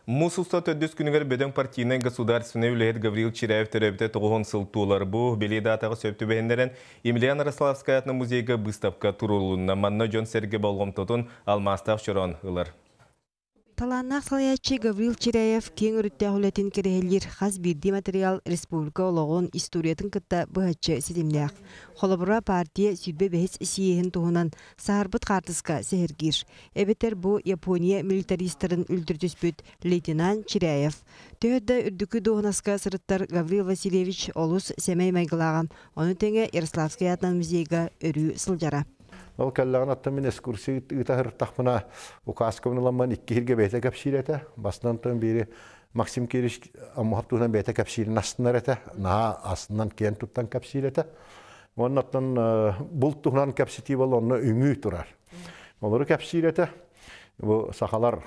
Муус устар төрдүс күнүгэр бөдөҥ партийнай государственнай үлэһит Гаврил Чиряев төрөөбүтэ 90 сыл туолар. Бу бэлиэ даатаҕа сөп түбэһиннэрэн Емельян Ярославскай аатынан музейга быыстапка туруорулунна. Манна дьон-сэргэ болҕомтотун алмаастаах чороон ылар. Талааннаах салайааччы Гаврил Чиряев киэҥ өрүттээх үлэтин кэрэһэлиир хас биирдии материал республика олоҕун, историятын кытта быһаччы ситимнээх. Холобура, партия 25 съеһин туһунан саһарбыт хаартыска сэһэргиир. Эбэтэр бу Япония милитаристарын үлтүрүтүспүт лейтенант Чиряев. Төһө да үрдүкү дуоһунаска сырыттар Гаврил Васильевич олус сэмэй майгылааҕа, ону тэҥэ Ярославскай аатынан музейга өрүү сылдьара. Ол кэллэҕин оттон мин экскурсия ыыта сырыттахпына указкабын ыламмын икки сиргэ бэйэтэ кэпсиир этэ. Бастан тон биири Максим Кирич Аммуһап туһунан бэйэтэ кэпсиирин астынар этэ. Наһаа астынан киэн туттан кэпсиир этэ. Уонна оттон булт туһунан кэпсэтии буолла онно үҥүү турар. Олору кэпсиир этэ. Бу сахалар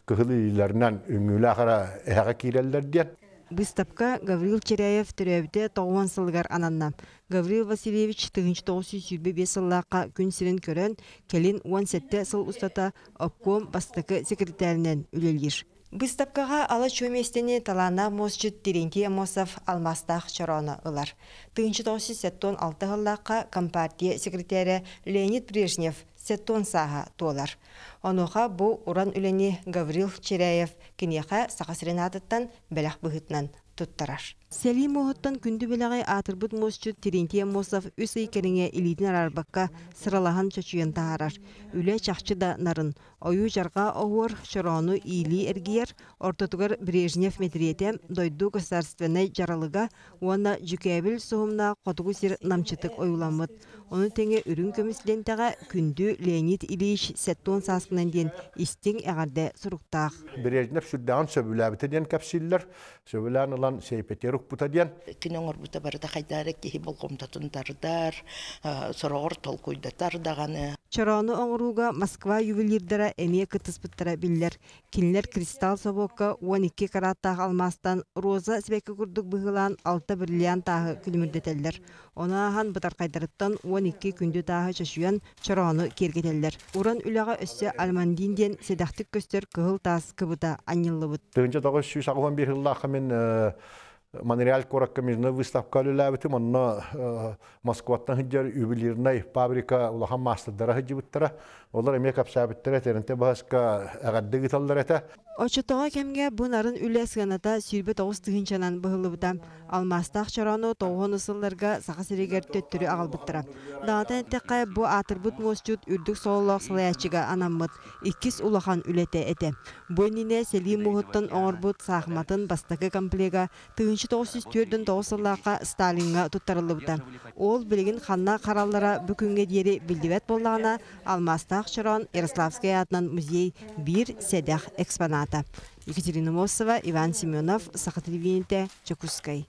кыһыл илиилэринэн үҥүүлээх эрэ эһэҕэ киирэллэр диэн. Быыстапка Гаврил Чиряев төрөөбүтэ 90 сылыгар ананна. Гаврил Васильевич 1925 сыллаахха күн сирин көрөн, кэлин 17 сыл устата обком бастакы секретаринэн үлэлиир. Быыстапкаҕа ала-чуо миэстэни талааннаах муосчут Терентий Аммосов алмаастаах чорооно ылар. 1976 сыллаахха Компартия секретарэ Леонид Брежнев 70 сааһа туолар. Онуоха бу уран үлэни Гаврил Чиряев киниэхэ Саха сирин аатыттан бэлэх быһыытынан туттарар. Сэлии муоһуттан күндү бэлэҕи аатырбыт муосчут Терентий Аммосов үс ый кэриҥэ илиитин араарбакка сыралаһан чочуйан таһаарар. Үлэ чахчы да нарын. Ойуу-дьарҕаа оһуор чороону иилии эргийэр, ортотугар Брежнев мэтириэтэ, дойду государственнай дьаралыга уонна дьүкээбил суһумнаах хотугу сир намчытык ойууламмыт. Ону тэҥэ үрүҥ көмүс лиэнтэҕэ күндү Леонид Ильич 70 сааскынан диэн истиҥ эҕэрдэ суруктаах. Брежнев сүрдээҕин сөбүлээбитэ диэн кэпсииллэр. Сөбүлээн ылан Сейпетер укпута диэн. Кини оҥорбута барыта хайдах эрэ киһи болҕомтотун тардар, сороҕор толкуйдатар даҕаны. Чороону оҥорууга Москва ювелирдара эмиэ кыттыспыттара биллэр. Кинилэр кристалл собуокка 12 карааттаах алмаастан роза сибэкки курдук быһыылаан алта бриллиант тааһы күлүмүрдэтэллэр. Ону ааһан бытархайдарыттан 12 күндү тааһы чочуйан чороону киэргэтэллэр. Уран үлэҕэ өссө альмандин диэн сэдэхтик көстөр кыһыл таас кыбыта анньыллыбыт. 1981 сыллаахха мин Монреаль куоракка международный выставка үлэлээбитим. Онно Москваттан сылдьар ювелирнай фабрика улахан маастардара сылдьыбыттара. Олор эмиэ кэпсээбиттэрэ, тэринтэ баһаска эҕэрдэ ыыталлар этэ. Оччотооҕу кэмҥэ бу нарын үлэ сыаната 29 тыһыынчанан быһыллыбыта. Алмаастаах чороону 90 сылларга Саха сиригэр төттөрү аҕалбыттара. Даҕатан эттэххэ, бу аатырбыт муосчут үрдүк сололоох салайааччыга анаммыт иккис улахан үлэтэ этэ. Бу иннинэ сэлии муоһуттан оҥорбут саахыматын бастакы комплега 1949 сыллаахха Сталиҥҥа туттарыллыбыта. Ол билигин ханна хараллара бу күҥҥэ диэри биллибэт буоллаҕына, алмаастаах чороон Ярославскай аатынан музей биир сэдэх экспоната. Екатерина Мосова, Иван Семенов, Саха телевидениетэ, Дьокуускай.